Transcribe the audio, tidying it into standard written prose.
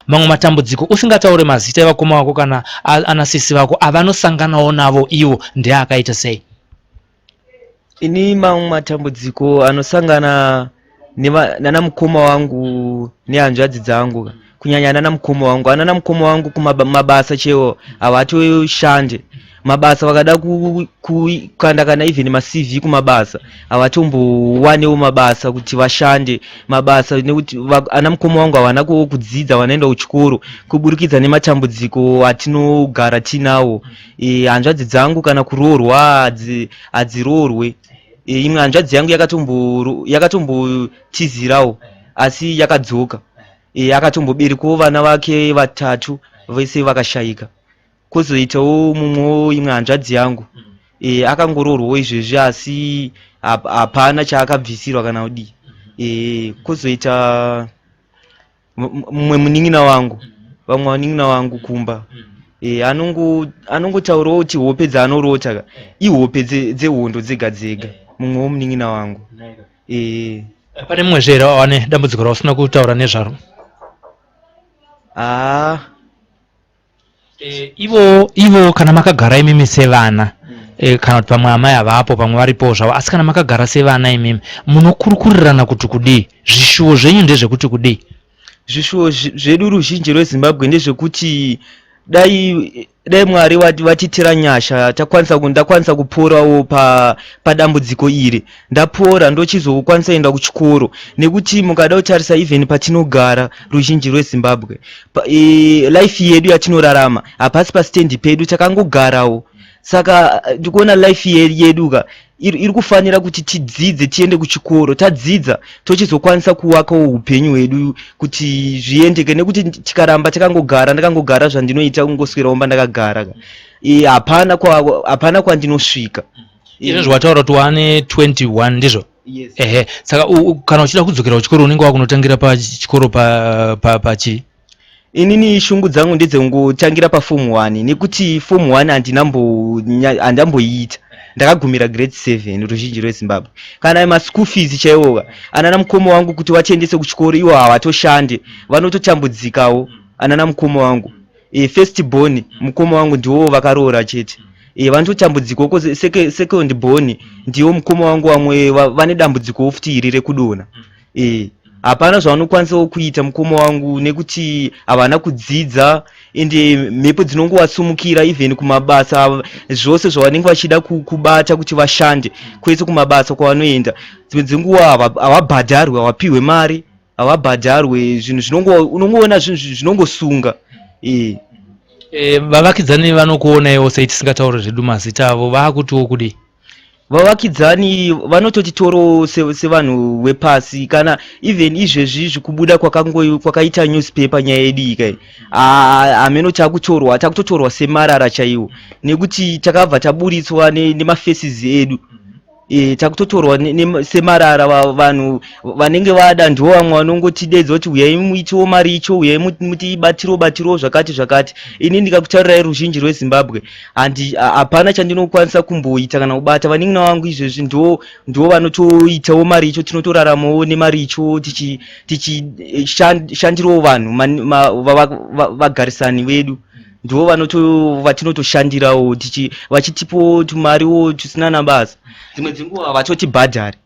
Mamwe matambudziko usingataure mazita evakoma vako kana anasisi vako avanosanganawo navo ivo ndeakaita sei? Ini mamwe matambudziko anosangana nana mukoma wangu nehanzvadzi dzangu, kunyanya nana mukoma wangu, anana mukoma wangu kumabasa chaiwo havatoshande mabasa. Vakada kukanda kana even maCV kumabasa, havatombowanewo mabasa kuti vashande mabasa, nekuti ana mukoma wangu havana kudzidza, vanoenda kuchikoro kuburikidza nematambudziko atinogara tinawo. Hanzvadzi dzangu kana kuroorwa hadziroorwe. Imwe hanzvadzi yangu yakatombotizirawo asi yakadzoka. Akatomboberekwawo vana vake vatatu, vese vakashayika. Kwozoitawo mumwewo, imwe hanzvadzi yangu akangoroorwawo izvezvi, asi hapana chaakabvisirwa kana kudii. Kwozoita mumwe munin'ina wangu, vamwe vanin'ina vangu kumba, anongotaurawo kuti hope dzaanorota ka ihope dzehondo dzega dzega, mumwewo munin'ina wangu. Pane mumwe zve here wane dambudziko rausina kutaura nezvaro? Haa. Ivo kana makagara imimi sevana, kana kuti pamwe amai havapo, pamwe varipowo zvavo, asi kana makagara sevana imimi munokurukurirana kuti kudii? Zvishuwo zvenyu ndezvekuti kudii? Zvishuwo zvedu ruzhinji rweZimbabwe ndezvekuti dai Mwari vatiitira nyasha, takwanisa ndakwanisa kuporawo padambudziko iri. Ndapora, ndochizokwanisa kuenda kuchikoro, nekuti mukada kutarisa even patinogara ruzhinji rweZimbabwe, life yedu yatinorarama hapasi pastendi pedu, takangogarawo. Saka ndikuona life yedu ka iri kufanira kuti tidzidze, tiende kuchikoro. Tadzidza, tochizokwanisa kuvakawo upenyu hwedu kuti zviendeke, nekuti tikaramba takangogara, ndakangogara, zvandinoita kungoswera umba ndakagara ka, hapana kwandinosvika. Izvo zvawataura kuti wane 21, ndizvo? Yes. Ehe, saka kana uchida kudzokera kuchikoro unenge wakunotangira pachikoro pachii? Inini shungu dzangu ndedzekungotangira paform 1, nekuti form 1 handamboiita, ndakagumira grade 7. Ruzhinji rweZimbabwe, kana maschool fees chaiwoka, anana mukoma wangu kuti vatiendese kuchikoro ivo havatoshande, vanototambudzikawo anana mukoma wangu. First born mukoma wangu ndiwo vakaroora chete, vanototambudzikawo. Second born ndiwo mukoma wangu, vamwe vane dambudzikowo futi iri rekudonha. Hapana zvavanokwanisawo kuita mukoma wangu nekuti havana kudzidza, ende mhepo dzinongovasumukira even kumabasa. Zvose zvavanenge vachida kubata kuti vashande, kwese kumabasa kwavanoenda, dzimwe dzenguva havabhadharwe, havapihwe mari, havabhadharwe. Zvinhu zvinongo unongoona zvinhu zvinongosunga. Vavakidzani vanokuonaiwo sei, tisingatauri zvedu mazita avo, vaakutiwo kudii? Vavakidzani vanototitorawo sevanhu vepasi. Kana even izvezvi zvikubuda kwakaita newspaper nyaya yedu iyi kai, hameno, takutorwa, takutotorwa semarara chaiwo, nekuti takabva taburitswa nemafaces edu. Takutotorwa semarara. Vanhu vanenge vada ndo vamwe vanongotidedza kuti uyai muitiwo mari icho, uyai mutibatiro batirowo zvakati zvakati. Ini ndikakutaurirai ruzhinji rweZimbabwe, hapana chandinokwanisa kumboita kana kubata. Vanin'ina vangu izvezvi ndo vanotoitawo mari icho, tinotoraramawo nemari icho, tichishandirawo vanhu, vagarisani vedu ndo vatinotoshandirawo, vachitipawo tumariwo tusina nabasa. Dzimwe dzenguva havatotibhadhari.